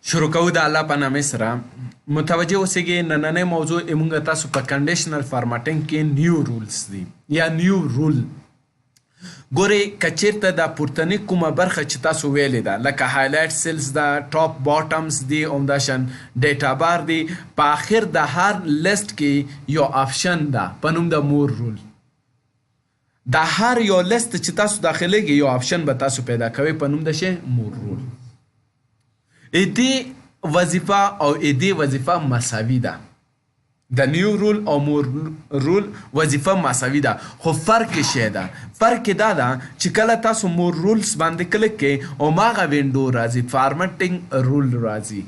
شروع کوو د الله په نامه سره. متوجه اوسئ، نننۍ موضوع موږ تاسو په conditional formatting کې new rules دي یا new rule. ګورئ، که چیرته دا پورتنۍ کومه برخه چې تاسو ویلې ده، لکه highlight cells ده، top bottoms دي، همداشان data bar دي، په آخر د هر لیست کې یو option ده په نوم د more rule. د هر یو لیست چې تاسو داخليږي، یو option به تاسو پیدا کوي په نوم د شی more rule. ایدی وظیفه او ایدی وظیفه مساوي ده. د new rule او more rule وظیفه مساوي ده، خو فرق شی ده. فرق دا ده چې کله تاسو more rules باندې کلیک کړئ او ماغه window راځي، formatting rule راځي،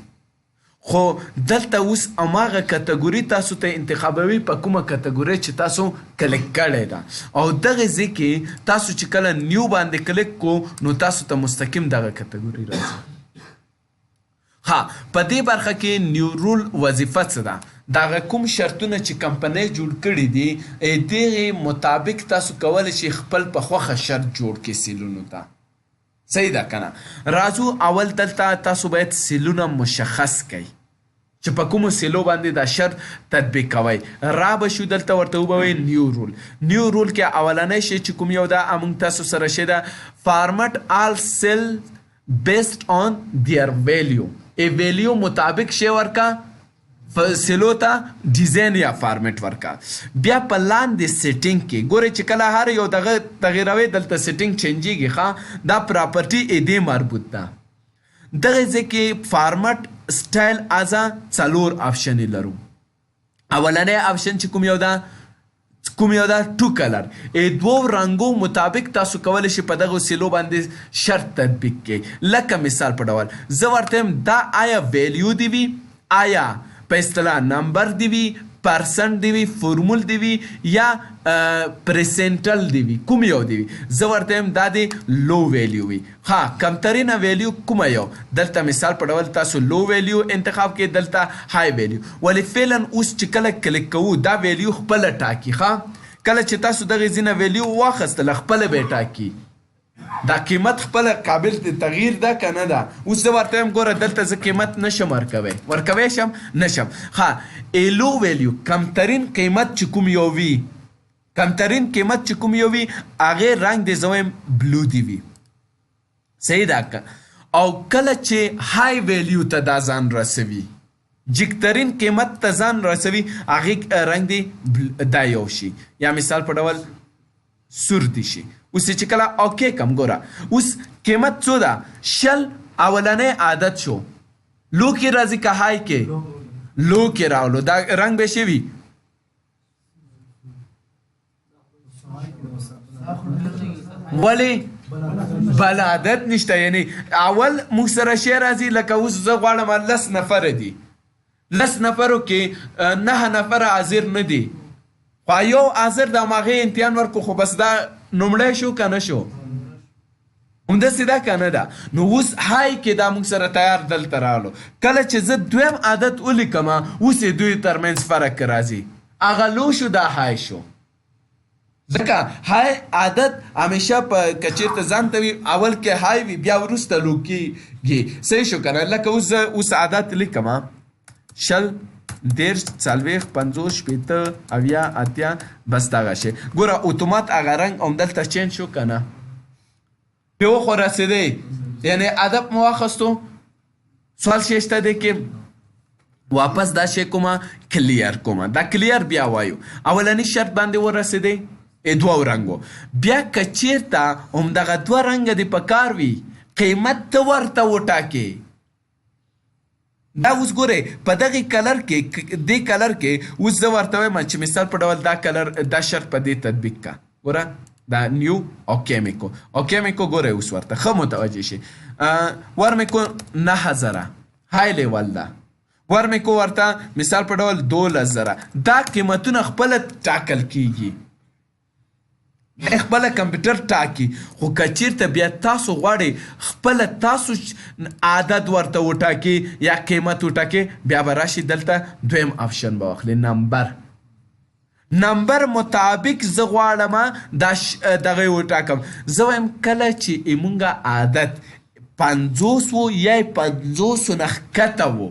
خو دلته اوس هماغه کتګوري تاسو ته انتخابوي په کومه کتګوري چې تاسو کلیک کړی ده، او دغه ځای کې تاسو چې کله new باندې کلیک کو، نو تاسو ته مستقیم دغه کتګوري راځي. ها، په دې برخه کې new rule وظیفه څه ده؟ دغه کوم شرطونه چې کمپنۍ جوړ کړي دي، دغې مطابق تاسو کولی شئ خپل په خوښه شرط جوړ کړئ سیلونو ته. صحیح ده که نه؟ راځو، اول دلته تاسو باید سیلونه مشخص کړئ چې په کومو سیلو باندې دا شرط تطبیق کوئ. را به شو دلته، ورته وبه وایي new rule. New rule کې اولنی شی چې کوم یو ده موږ تاسو سره شی ده format all cell based on their value. ای value مطابق شی ورکا، سیلو ته design یا فارمټ ورکا. بیا په لاندې setting کې ګورئ چې کله هر یو دغه تغیروي، دلته setting change یږي. ښه، دا property ای دې مربوط ده. دغه ځای کې format style از څلور option لرو. اولنی option چې کوم یو ده two color. ای دوو رنګو مطابق تاسو کولی شئ په دغه سیلو باندې شرط تطبیق کړئ. لکه مثال په ډول زه ورته وایم، دا آیا value دی وي، آیا په اصطلاح number دی وي، percent دی وي، formula دی وي یا percentile دی وي، کوم یو دی وي؟ زه ورته وایم دا دی low value وي. ها، کمترینه value کومه یو؟ دلته مثال په ډول تاسو low value انتخاب کړئ، دلته high value. ولی فعلا اوس چې کله کلیک کوو، دا value خپله ټاکي. ښه، کله چې تاسو دغې ځینه value واخیستله، خپله به یې ټاکي. دا قیمت خپل قابل د تغییر ده که نه ده؟ اوس زه ورته وایم، ګوره، دلته زه قیمت نشم ورکوی، ورکوی شم؟ نشم. ښه، low value، کمترین قیمت چې کوم یو وي، کمترین قیمت چې کوم یو وي، هغې رنګ دی زه وایم blue دی وي. صحیح ده؟ او کله چې high value ته دا ځان رسوي، جګترین قیمت ته ځان رسوي، هغې رنګ دی دا یو شي یا مثال په ډول سور دی شي. اوس چې کله okay کم، ګوره اوس قیمت څو ده؟ 20. اولنی عدد شو. Low کې راځي که high کې؟ Low کې راغلو. دا رنګ به شي وي. ولی بل عدد نشته، یعنی اول موږ سره شی راځي. لکه اوس زه غواړم 10 نفره دي، 10 نفرو کې 9 نفره حاضر نه دي، خو یو حاضر د هماغې امتحان ورکو، خو بس دا نومړی شو که نه شو؟ همداسې ده که نه ده؟ نو اوس high کې دا موږ سره تیار دلته راغلو. کله چې زه دویم عدد ولیکم، اوس یې دوی ترمنځ فرق راځي. هغه low شو، دا high شو، ځکه high عدد همیشه په کچیرته ځان ته وي، اول کې high وي، بیا وروسته low کېږي. صحیح شو که نه؟ لکه اوس زه اوس عدد لیکم: 20، 30، 40، 50، 60، 70، 80، بس دغه شی. ګوره، اتومات هغه رنګ همدلته change شو که نه؟ په خو رسېدی، یعنی ادب مو واخستو. سوال شته دی کې؟ واپس دا شی کومه clear کومه، دا clear بیا وایو. اولنی شرط باندې ورسېدی، ای دوو رنګو. بیا که چیرته همدغه دوه رنګه دې په کار وي، قیمت ته ورته وټاکې. دا اوس ګورئ، په دغه color کې، دې color کې اوس زه ورته وایم چې مثال په ډول دا color، دا شرط په دې تطبیق کا. ګوره، دا new، okay مې کو، okay مې کو. ګورئ، اوس ورته ښه متوجه شي. ور مې کو 9000، high level ده. ور مې کو ورته مثال په ډول 12,000. دا قیمتونه خپله ټاکل کیږي، خپله کمپیوټر ټاکي، خو که چیرته بیا تاسو غواړئ خپله تاسو عدد ورته وټاکي یا قیمت وټاکي، بیا به راشي دلته، دویم option به واخلي، number. Number مطابق زه غواړم دا دغه وټاکم. زه وایم کله چې مونږه عدد 50 وو یا 50 نه ښکته وو،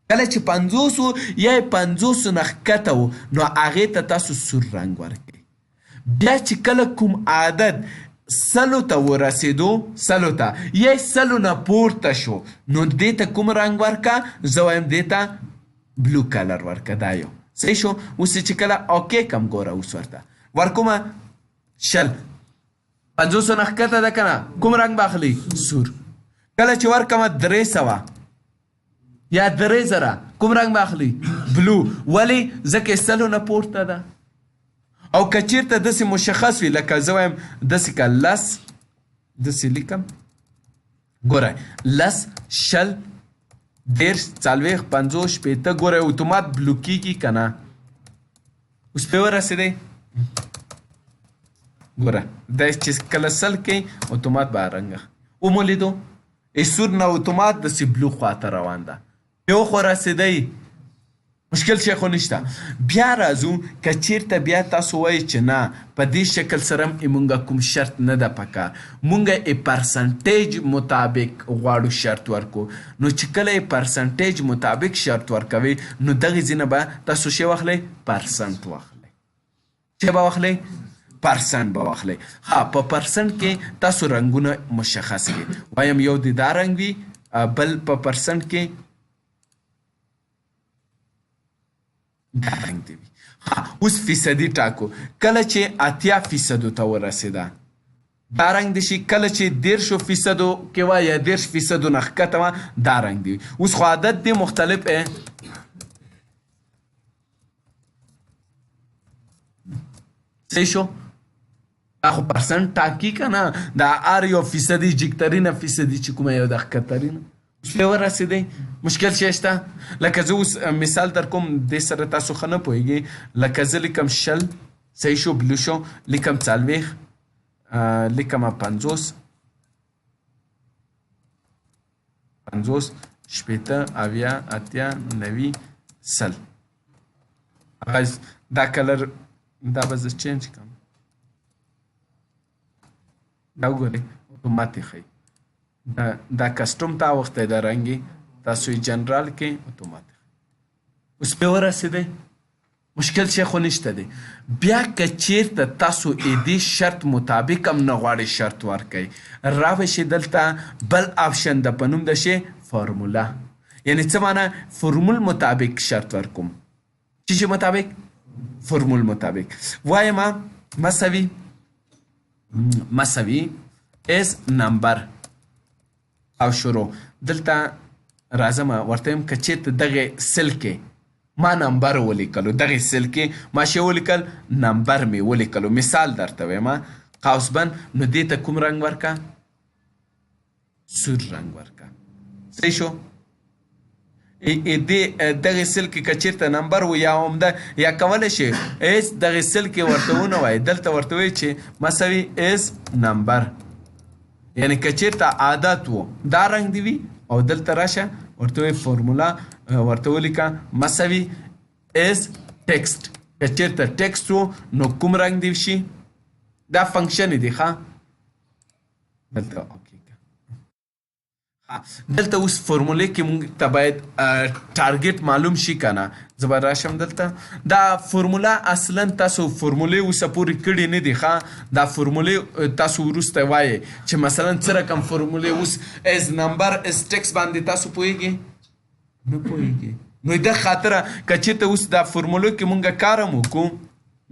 کله چې 50 وو یا 50 نه ښکته وو نو هغې ته تاسو سور رنګ ورکړئ. بیا چې کله کوم عدد سلو ته ورسېدو، سلو ته یا سلو نه پورته شو، نو دې ته کوم رنګ ورکه؟ زه وایم دې ته blue color ورکه. دا یو صحیح شو. اوس چې کله okay کم، ګوره اوس ورته ورکومه 20، 50 نه ښکته ده که نه، کوم رنګ به اخلي؟ سور. کله چې ورکمه 300 یا 3000، کوم رنګ به اخلي؟ blue. ولې؟ ځکه سلو نه پورته ده. او که چېرته داسې مشخص وي، لکه زه وایم داسې که 10 داسې لیکم، ګوره 10، 20، 30، 40، 50، 60، ګوره اتومات blue کېږي که نه؟ اوس پرې ورسېدی. ګوره دا چې کله 100 کوي اتومات به رنګ ومو لیدو، سور نه اتومات داسې blue خواته روان ده. یو خو رسېدی، مشکل شی خو نشته. بیا راځو، که چیرته بیا تاسو وایئ چې نه، په دې شکل سره هم مونږ کوم شرط نه ده پکار، مونږ یې percentage مطابق غواړو شرط ورکو، نو چې کله یې percentage مطابق شرط ورکوي نو دغې ځای نه به تاسو شی واخلئ؟ percent واخلئ. څه به واخلئ؟ percent به واخلئ. ها، په percent کې تاسو رنګونه مشخص کړئ. وایم یو د دا رنګ وي، بل په percent کې دا رنګ دی وي. اوس فیصدي ټاکو. کله چې 80 فیصدو ته ورسېده دا رنګ دی شي، کله چې 30 فیصدو کې وه یا 30 فیصدو نه ښکته وه دا رنګ دی. اوس خو عدد دی مختلف دی. صحیح شو؟ دا خو percent ټاکي که نه، دا هر یو فیصدي جګترینه فیصدي چې کومه یو د ښکترینه اوس پرې ورسېدی، مشکل شی شته؟ لکه زه اوس مثال در کوم، دې سره تاسو ښه نه پوهېږئ. لکه زه لیکم 20، صحیح شو، blue شو، لیکم 40، لیکم 50، 50، 60، 70، 80، 90، 100. هغه دا color دا به زه change کړم. دا وګورئ اتومات یې ښیي. دا custom ته اوښتی دا رنګ یې، تاسو یې جنرال کې اتومات ښیي. اوس پرې ورسېدی، مشکل شی خو نشته دی. بیا که چیرته تاسو دې شرط مطابق هم نه غواړئ شرط ورکړئ، را به شئ دلته بل option د په نوم د شی formula. یعنی څه معنی؟ فرمول مطابق شرط ورکوم. چی شي مطابق؟ فرمول مطابق. وایم مساوي مساوي as number او شروع. دلته راځم ورته یم، که چېرته دغې cell کې ما number ولیکلو، دغې cell کې ما شی ولیکل، number مې ولیکلو، مثال درته وایم، قوس بند، نو دې ته کوم رنګ ورکه؟ سور رنګ ورکه. صحیح شو؟ دې دغې cell کې که چېرته number و یا عمده یا کولی شي هېڅ دغې cell کې ورته ونه وایي، دلته ورته وایي چې مساوي as number، یعنی که چېرته عادت و دا رنګ دی وي، او دلته راشه ورته وایي formula ورته ولیکه مساوي as text، که چېرته text و نو کوم رنګ دی شي؟ دا function دی. ښه، دلته okay. دلته اوس فورمولې کې مونږ ته باید target معلوم شي که نه. زه به راشم دلته دا formula، اصلا تاسو فورمولې اوسه پورې کړي نه دي. ښه، دا فورمولې تاسو وروسته وایئ چې مثلا څه رقم فورمولې. اوس as number as text باندې تاسو پوهېږئ؟ نه پوهېږئ. نو د خاطره که چېرته اوس دا فورمولو کې مونږ کار هم وکړو،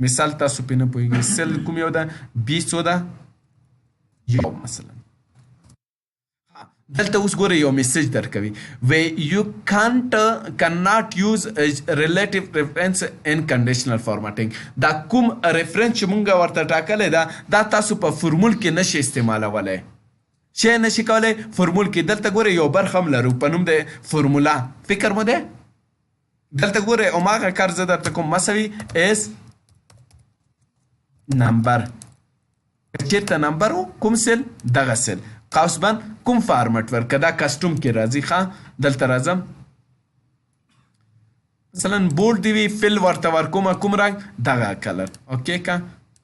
مثال تاسو پرې نه پوهېږئ، cell کوم یو ده، B څو ده، یو مثلا. دلته اوس ګوره یو message درکوي، وی یو کانټ یوز ریلیټیو ریفرنس ان کنډیشنل فارمټینګ. دا کوم reference چې مونږ ورته ټاکلی ده، دا تاسو په فرمول کې نشئ استعمالولی، شی نشي کولی فرمول کې. دلته ګوره یو برخه هم لرو په نوم د formula، فکر مو دی؟ دلته ګوره هماغه کار زه درته کوم، مساوي as number، چېرته number و کوم cell، دغه cell، قوس بند، کوم فارمټ ورکه، دا custom کې راځي. ښه، دلته راځم، مثلا bold دی وي، fill ورته ورکومه، کوم رنګ؟ دغه color. okay که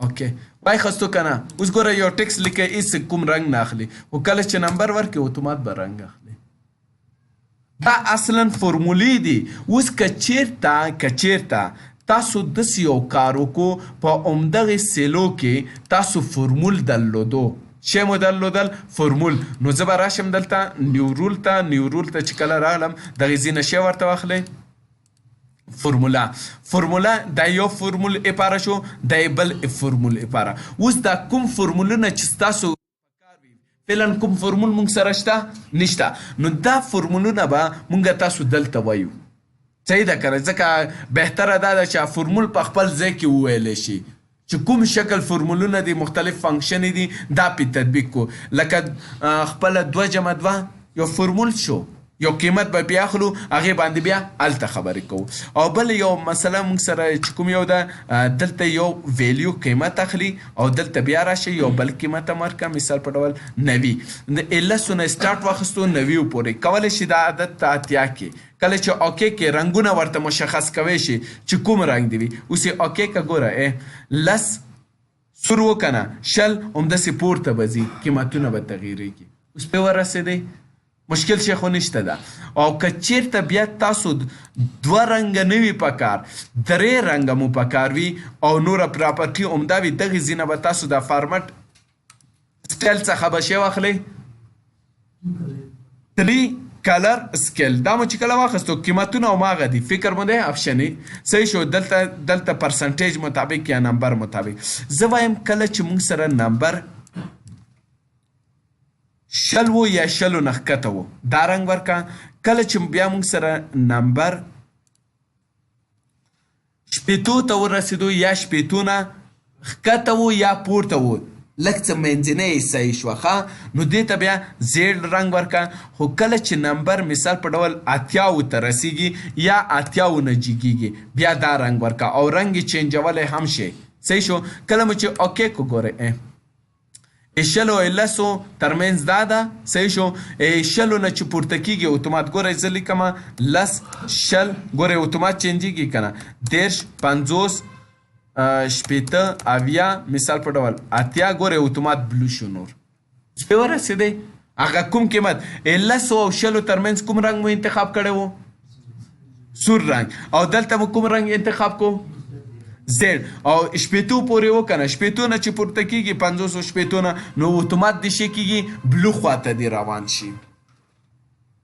okay. وای خستو کنه. اوس ګوره یو ټیکس لیکه هیڅ کوم رنګ نه اخلي، خو کله چې نمبر ورکړي اتومات به رنګ اخلي. دا اصلا فرمولې دي. اوس که چیرته تاسو داسې یو کار وکړو په همدغې سیلو کې تاسو فرمول درلودو، شی مو درلودل فرمول، نو زه به راشم دلته new rule ته. new rule ته چې کله راغلم دغې ځینه شی ورته واخلئ فرموله. فرموله دا یو فرمول اپاره شو، دا بل فرمول اپاره. اوس دا کوم فرمولونه چې ستاسو فعلا کوم فرمول مونږ سره شته نشته، نو دا فرمولونه به مونږ تاسو دلته وایو. صحیح ده که نه؟ ځکه بهتره دا ده چې فرمول په خپل ځای کې وویلی شي چې کوم شکل فرمولونه دي، مختلف function دي، دا پې تطبیق کو. لکه خپله 2 جمع 2 یو فرمول شو، یو قیمت به پې اخلو، هغې باندې بیا هلته خبرې کوو. او بل یو مسله موږ سره چې کوم یو ده، دلته یو value قیمت اخلي او دلته بیا راشي یو بل قیمت هم ورکړه. مثال په ډول 90، د لسو نه start واخیستو 90 پورې کولی شي دا عدد ته 80 کې. کله چې okay کې رنګونه ورته مشخص کوی شي چې کوم رنګ دی وي. اوس یې okay که ګوره لس سور و که نه 20 همداسې پورته به ځي، قیمتونه به تغیرېږي. اوس پرې ورسېدی، مشکل شی خو نشته ده. او که چیرته بیا تاسو 2 رنګه نه وي پکار، 3 رنګه مو پکار وي او نوره property عمده وي، دغې ځینه به تاسو د format style څخه به شی واخلئ 3 color scale. دا مو چې کله واخیستو قیمتونه هماغه دي، فکر مو دی option یې صحیح شو. دلته percentage مطابق یا نمبر مطابق. زه وایم کله چې موږ سره نمبر 20 وو یا 20 نه ښکته وو دا رنګ ورکه. کله چې بیا موږ سره نمبر 60 ته ورسېدو یا 60 نه ښکته وو یا پورته وو، لږ څه منځنۍ حصه یې شوه، ښه، نو دې ته بیا زیړ رنګ ورکه. خو کله چې نمبر مثال په ډول 80 ته رسیږي یا 80 نه جګېږي بیا دا رنګ ورکه او رنګ یې چینجولی هم شي. صحیح شو. کله مو چې okay کو ګورئ 20 او 10 ترمنځ دا ده. صحیح شو. 20 نه چې پورته کېږي اتومات ګورئ زه لیکم 10 20، ګورئ اتومات چینجېږي که نه، 30 50 60 70 مثال په ډول 80، ګورئ اتومات blue شو. نور اوس پرې ورسېدی. هغه کوم قیمت 10 او 20 ترمنځ کوم رنګ مو انتخاب کړی و؟ سور رنګ. او دلته مو کوم رنګ انتخاب کو؟ زیړ. او 60 پورې و که نه، 60 نه چې پورته کېږي 50 او 60 نه، نو اتومات دې شی کېږي blue خواته دې روان شي.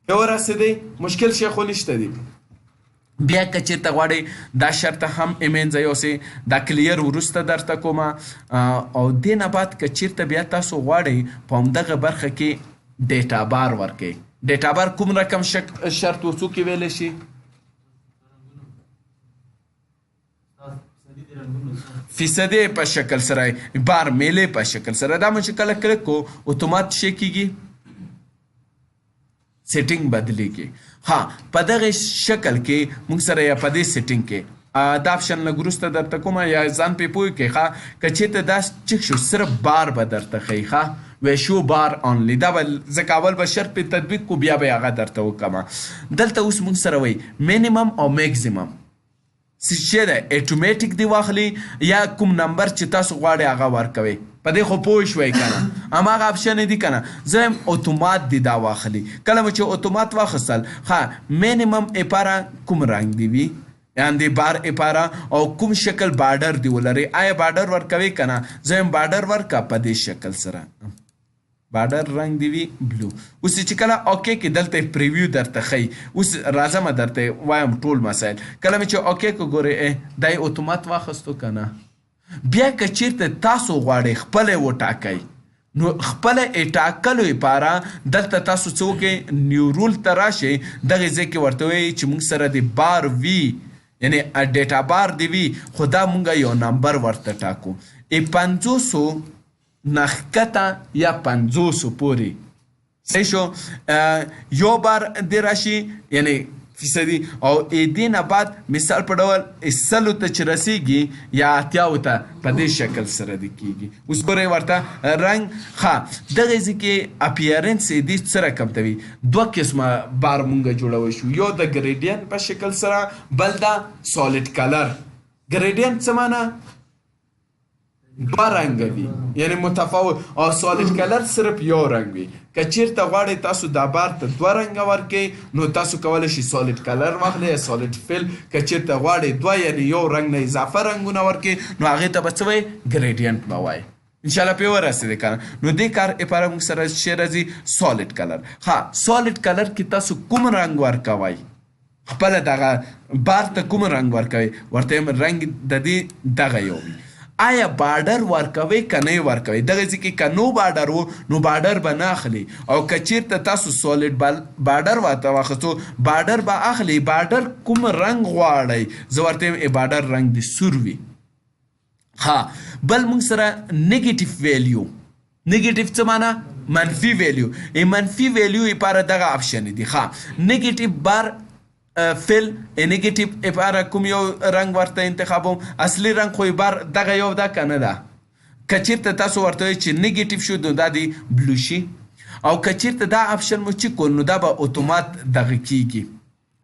پرې ورسېدی، مشکل شی خو نشته دی. بیا که چېرته غواړئ دا شرط هم ایمنځه یوسئ، دا clear وروسته درته کومه. او دې نه بعد که چېرته بیا تاسو غواړئ په همدغه برخه کې data bar ورکئ. data bar کوم رقم شرط و څوک یې ویلی شي؟ فیصدې په شکل سره، بار میلې په شکل سره. دا مو چې کله کلیک کو اتومات شی کېږي، setting بدلیږي. ها په دغه شکل کې موږ سره یا په دې setting کې دا option لږ وروسته درته کوم یا ځان پې پوه کړئ. ښه که چېرته دا چک شو صرف بار به درته ښیي، ښه وی show bar only، دا به ځکه اول به شرط پې تطبیق کو بیا به یې هغه درته وکړم. دلته اوس موږ سره وایي minimum او ماکسیمم څه شی دی، اتوماتیک دی واخلي یا کوم نمبر چې تاسو غواړئ هغه ورکوئ. په دې خو پوه شوئ که نه، هماغه option دی که نه. زه وایم اتومات دی دا واخلي. کله مو چې اتومات واخیستل، ښه minimum اپاره کوم رنګ دی وي، یعنې د بار اپاره او کوم شکل border دی ولري، آیا border ورکوي که نه؟ زه وایم border ورکړه په دې شکل سره، border رنګ دی وي blue. اوس چې کله okay کې دلته preview درته ښیي. اوس راځم درته وایم ټول مسایل. کله مې چې okay کو ګورئ دا یې اتومات واخیستو که نه. بیا که چیرته تاسو غواړئ خپله یې وټاکئ، نو خپله یې ټاکلو لپاره دلته تاسو څه وکړئ، new rule ته راشئ، دغې ځای کې ورته ووایئ چې موږ سره د بار وي، یعنې data bar دی وي، خو دا موږ یو نمبر ورته ټاکو، ای 50 نه ښکته یا 50 پورې. صحیح شو. یو بار دی راشي یعنې فیصدي، او ای دې نه بعد مثال په ډول 100 ته چې رسیږي یا 80 ته په دې شکل سره دی کیږي. اوس ګورئ ورته رنګ. ښه دغې ځای کې appearance یې دې څه رقم ته وي، دوه قسمه بار مونږ جوړولی شو، یو د gradient په شکل سره، بل د solid color. Gradient څه معنا؟ دوه رنګه وي، یعنی متفاوت. او solid color صرف یو رنګ وي. که چیرته غواړئ تاسو دا بار ته دوه رنګه ورکړئ، نو تاسو کولی شئ solid color واخلئ یا solid fill. که چیرته غواړئ دوه، یعنی یو رنګ نه اضافه رنګونه ورکړئ، نو هغې ته به څه وایي؟ gradient به وایي. انشاءالله پې ورسېدې که نه؟ نو دې کار لپاره موږ سره شی راځي، solid color. ښه، solid color کې تاسو کوم رنګ ورکوئ؟ خپله دغه بار ته کوم رنګ ورکوي؟ ورته یم رنګ د دې دغه یو وي. آیا border ورکوي که نه ورکوي؟ دغه ځای کې که no border و، نو border به نه اخلي، او که چیرته تاسو solid border ورته واخیستو، border به اخلي. border کوم رنګ غواړئ؟ زه ورته یم ای border رنګ دې سور وي. ها، بل موږ سره negative value. negative څه معنا؟ منفي value. ای منفي value لپاره دغه option دی. ښه، negative bar fill، negative لپاره کوم یو رنګ ورته انتخابوم؟ اصلي رنګ خو بار دغه یو ده که نه ده؟ که چیرته تاسو ورته وایئ چې negative شو، نو دا دی blue شي، او که چیرته دا option مو چې کو، نو دا به اتومات دغه کیږي.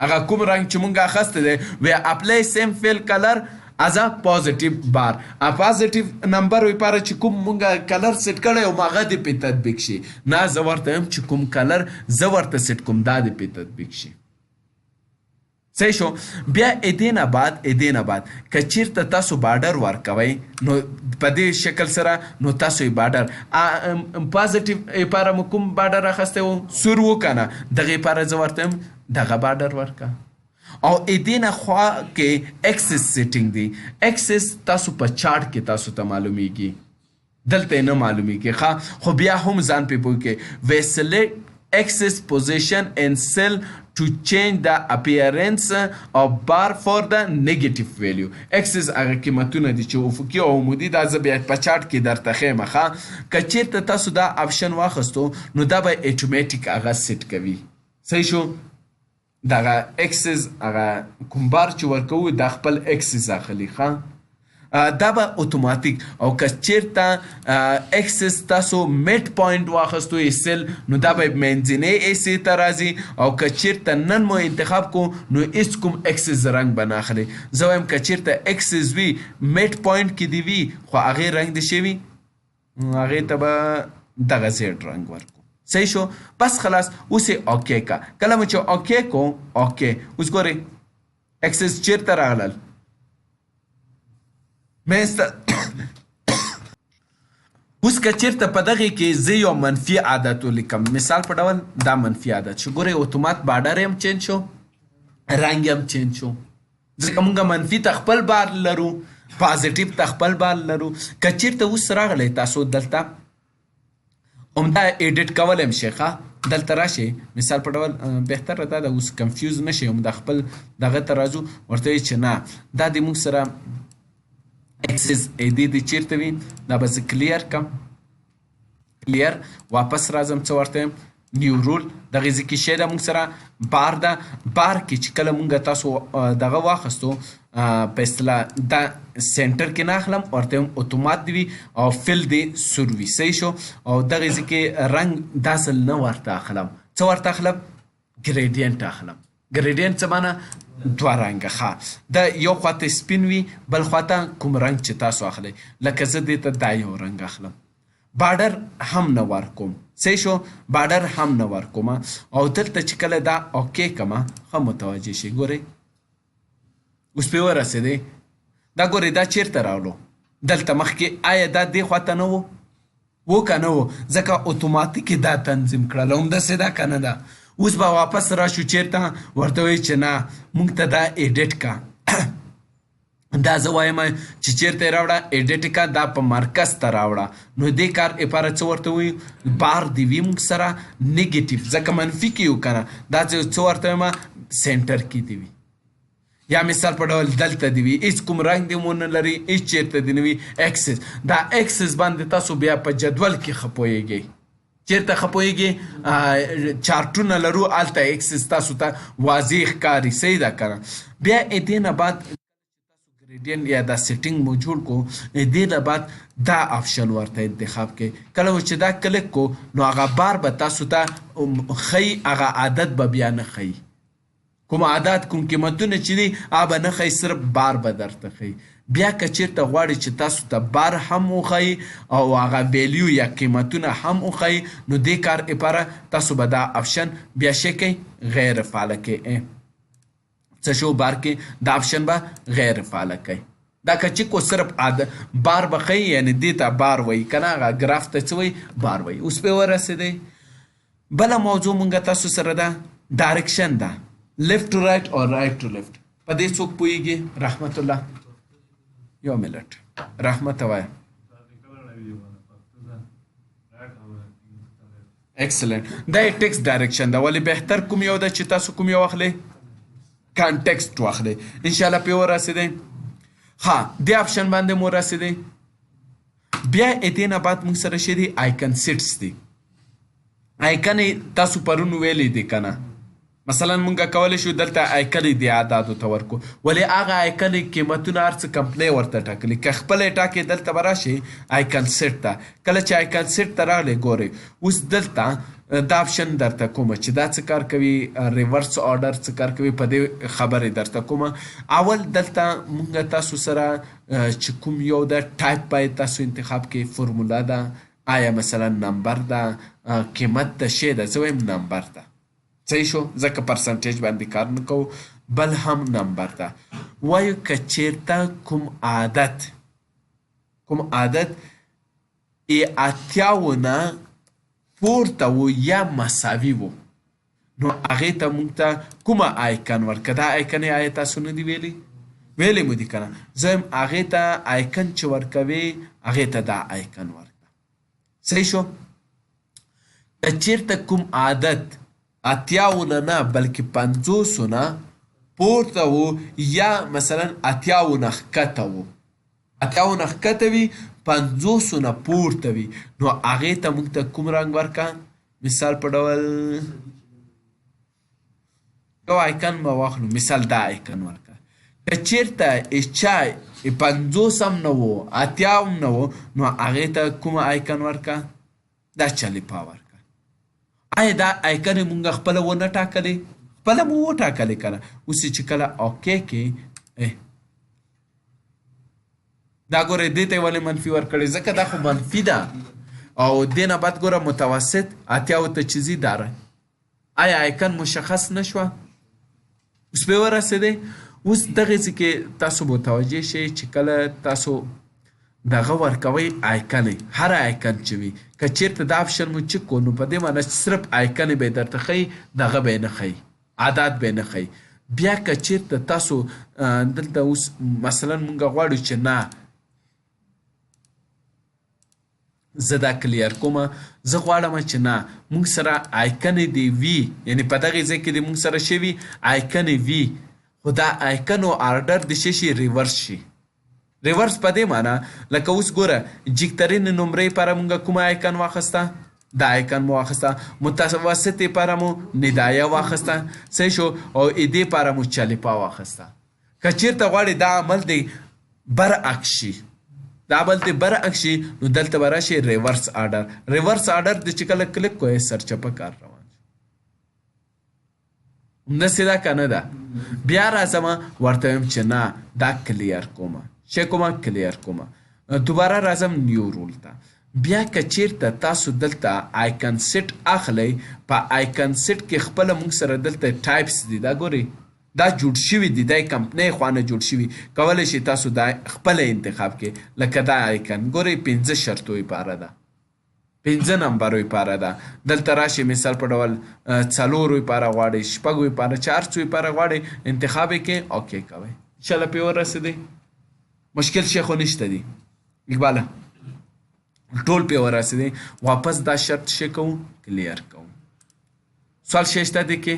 هغه کوم رنګ چې مونږ اخیستی دی، وی apply same fill color as a positive bar، ا positive number لپاره چې کوم مونږ color set کړی او هغه دې په تطبیق شي. نه، زه ورته یم چې کوم color زه ورته set کوم، دا دې په تطبیق شي. صحیح شو؟ بیا ادینه بعد که چیرته تاسو border ورکوئ، نو په دې شکل سره، نو تاسو یې border positive لپاره مو کوم border اخیستی و؟ سور و که نه؟ دغې لپاره زه ورته یم دغه border ورکه. او ادینه خوا کې axis setting دی. axis تاسو په چارت کې تاسو ته معلومیږي، دلته نه معلومیږي. ښه، خو بیا هم ځان پې پوه کړئ. وی select axis position and cell to change the appearance of bar for the negative value. Axis هغه قیمتونه دي چې افقي او عمودي. دا زه بیا په چارت کې درته ښیم. ښه، که چیرته تاسو دا option واخیستو، نو دا به اتوماتیک هغه set کوي. صحیح شو؟ دغه axis، هغه کوم بار چې ورکوو، دا خپل axis اخلي. ښه، دا به اتوماتیک. او که چیرته axis تاسو mid point واخستو cell، نو دا به منځنۍ ایسې ته راځي، او که چیرته none مو انتخاب کو، نو هیڅ کوم axis رنګ به نه اخلي. زه وایم که چیرته axis وي، mid point کې دی وي، خو هغې رنګ دې شي وي، هغې ته به دغه زیړ رنګ ورکو. صحیح شو؟ بس خلاص، اوس یې okay کا. کله مو چې okay کو، okay، اوس ګورئ axis چیرته راغلل؟ منځته. اوس که چیرته په دغې کې زه یو منفي عدد ولیکم، مثال په ډول دا منفي عدد شو، ګورئ اتومات border هم change شو، رنګ هم change شو، ځکه مونږ منفي ته خپل بار لرو، positive ته خپل بار لرو. که چیرته اوس راغلی تاسو دلته، همدا edit کولی هم شئ. ښه، دلته راشئ، مثال په ډول بهتره دا ده اوس confuse نه شئ، همدا خپل دغه ته راځو. ورته وایي چې نه، دا د موږ سره axis ایدې دې چیرته وي؟ دا به زه clear کم. clear، واپس راځم. څه ورته یم؟ new rule. دغې ځای کې شی ده موږ سره، بار ده. بار کې چې کله مونږ تاسو دغه واخستو، په اصطلاح دا center کې نه اخلم، ورته هم اتومات دی وي او fill دی سور وي. صحیح شو؟ او دغې ځای کې رنګ دا ځل نه ورته اخلم. څه ورته اخلم؟ gradient اخلم. gradient څه معنا؟ دوه رنګه. ښه، دا یو خواته سپین وي، بل خواته کوم رنګ چې تاسو اخلئ. لکه زه دې ته دا یو رنګ اخلم، border هم نه ورکوم. صحیح شو؟ border هم نه ورکوم. او دلته چې کله دا okay کمه، ښه متوجه شئ، ګورئ اوس پې ورسېدی. دا ګورئ، دا چیرته راغلو؟ دلته مخکې. آیا دا دې خواته نه و؟ و که نه و؟ ځکه اتوماتیک دا تنظیم کړل. همداسې ده که نه ده؟ اوس به واپس راشو چیرته؟ ورته وایي چې نه، مونږ ته دا edit کا. دا زه وایم چې چیرته یې راوړه؟ edit کا، دا په مرکز ته راوړه. نو دې کار لپاره څه ورته وایو؟ بار دی وي موږ سره negative، ځکه منفي کې یو که نه؟ دا څه ورته وایم؟ center کې دی وي، یا مثال په ډول دلته دی وي، هیڅ کوم رنګ دی مو نه لري، هیڅ چیرته دی نه وي. axis، دا axis باندې تاسو بیا په جدول کې ښه پوهېږئ. چیرته ښه پوهېږئ؟ چارټونه لرو، هلته axis تاسو ته واضح ښکاري. صحیح ده که نه؟ بیا دې نه بعد gradient یا دا setting مو جوړ کو، دې نه بعد دا option ورته انتخاب کړئ. کله چې دا کلیک کو، نو هغه بار به تاسو ته ښیي، هغه عدد به بیا نه ښیي. کوم عدد، کوم قیمتونه چې دي، هغه به نه ښیي، صرف بار به درته ښیي. بیا که چیرته غواړي چې تاسو ته بار هم وښایي او هغه value یا قیمتونه هم وښایي، نو دې کار لپاره تاسو به دا option بیا شی کوي، غیر فعاله کوي. څه شو؟ بار کې دا option به غیر فعاله کوي. دا که چې کو صرف بار به ښیي، یعنې دې ته بار وایي که نه، هغه ګراف ته څه وایي؟ بار وایي. اوس پرې ورسېدی. بله موضوع مونږ تاسو سره ده direction ده، left to right او right to left. په دې څوک پوهېږي؟ رحمت الله، یو منټ، رحمت وایه. Excellent. دا text direction ده، ولې بهتر کوم یو ده چې تاسو کوم یو واخلئ؟ context واخلئ. ان شاء الله پې ورسېدئ. ها، دې option باندې مو رسېدئ. بیا دې نه بعد موږ سره شی دي icon sets دي. icon تاسو پرون ویلي دي که نه؟ مثلا مونږ کولی شو دلته icon دی اعدادو ته ورکو، ولې هغه icon قیمتونه هر څه کمپنۍ ورته ټاکلي، که خپله یې ټاکې دلته به راشي icon set ته. کله چې icon set ته راغلې، ګورئ اوس دلته دا option درته کومه چې دا څه کار کوي، reverse order څه کار کوي، په دې خبرې درته کومه. اول دلته مونږ تاسو سره چې کوم یو ده ټایپ باید تاسو انتخاب کړئ، formula ده، آیا مثلا number ده، قیمت ده، شی ده. زه وایم number ده، صحیح شو، ځکه percentage باندې کار نه کوو، بل هم number ده. وایو که چیرته کوم عادت ای 80 نه پورته و یا مساوي و، نو هغې ته مونږ ته کومه icon ورکړه. دا icon یې آیا تاسو نه دی ویلي؟ ویلي مو دي که نه؟ زه وایم هغې ته icon چې ورکوې هغې ته دا icon ورکړه. صحیح شو. که چیرته کوم عادت 80 نه نه بلکې 50 نه پورته و یا مثلا 80 نه ښکته و، 80 نه ښکته وي، 50 نه پورته وي، نو هغې ته موږ ته کوم رنګ ورکړه؟ مثال په ډول یو icon به واخلو، مثال دا icon ورکړه. که چیرته چا 50 هم نه و، 80 هم نه و، نو هغې ته کومه icon ورکړه؟ دا چلیپا ورکړه. آیا دا icon مونږ خپله ونه ټاکلې؟ خپله مو وټاکلې که نه؟ اوس یې چې کله okay کې، دا ګورئ دې ته یې ولې منفي ورکړې؟ ځکه دا خو منفي ده، او دې نه بعد ګوره متوسط 80 ته چې ځي دا رنګ. آیا icon مشخص نه شوه؟ اوس پرې ورسېدی. اوس دغې ځای کې تاسو متوجه شئ چې کله تاسو دغه ورکوئ icon، هر icon چې وي، که چیرته دا option مو چک کړو، نو په دې معنی چې صرف icon به یې درته ښیي، دغه به یې نه ښیي، عدد به یې نه ښیي. بیا که چیرته تاسو دلته اوس مثلا مونږ غواړو چې نه زه دا clear کوم، زه غواړم چې نه مونږ سره icon دی وي، یعنی په دغې ځای کې دې مونږ سره شی وي icon وي، خو دا icon او order دې شی شي reverse شي. reverse په دې معنی لکه اوس ګوره جګترین نمرې لپاره مونږ کومه icon واخیسته؟ دا icon مو واخیسته. متوسطې لپاره مو ندایه واخیسته، صحیح شو، او دې لپاره مو چلیپا واخیسته. که چیرته غواړې دا عمل دی برعکس شي، دا عمل دی برعکس شي، نو دلته به راشي reverse order. Reverse order د چې کله کلیک کوې سرچپه کار روان شي. همداسې ده که نه ده؟ بیا راځم ورته وایم چې نه دا clear کومه، شی کومه clear کومه. دوباره راځم new rule ته. بیا که چیرته تاسو دلته icon set اخلئ، په icon set کې خپله موږ سره دلته types دي، دا ګورئ دا جوړ شوي دي، دا کمپنۍ خوا نه جوړ شوي، کولی شئ تاسو دا خپله انتخاب کړئ. لکه دا icon ګورئ 5 شرطو لپاره ده، 5 نمبرو لپاره ده. دلته راشي مثال په ډول 4 لپاره غواړئ، 6 لپاره، چې هر څو لپاره غواړئ انتخاب یې کړئ، okay کوئ. انشاءالله پرې ورسېدئ، مشکل شی خو نشته دی. اقباله ټول پرې ورسېدئ. واپس دا شرط شی کوو، clear کوو. سوال شی شته دی کې؟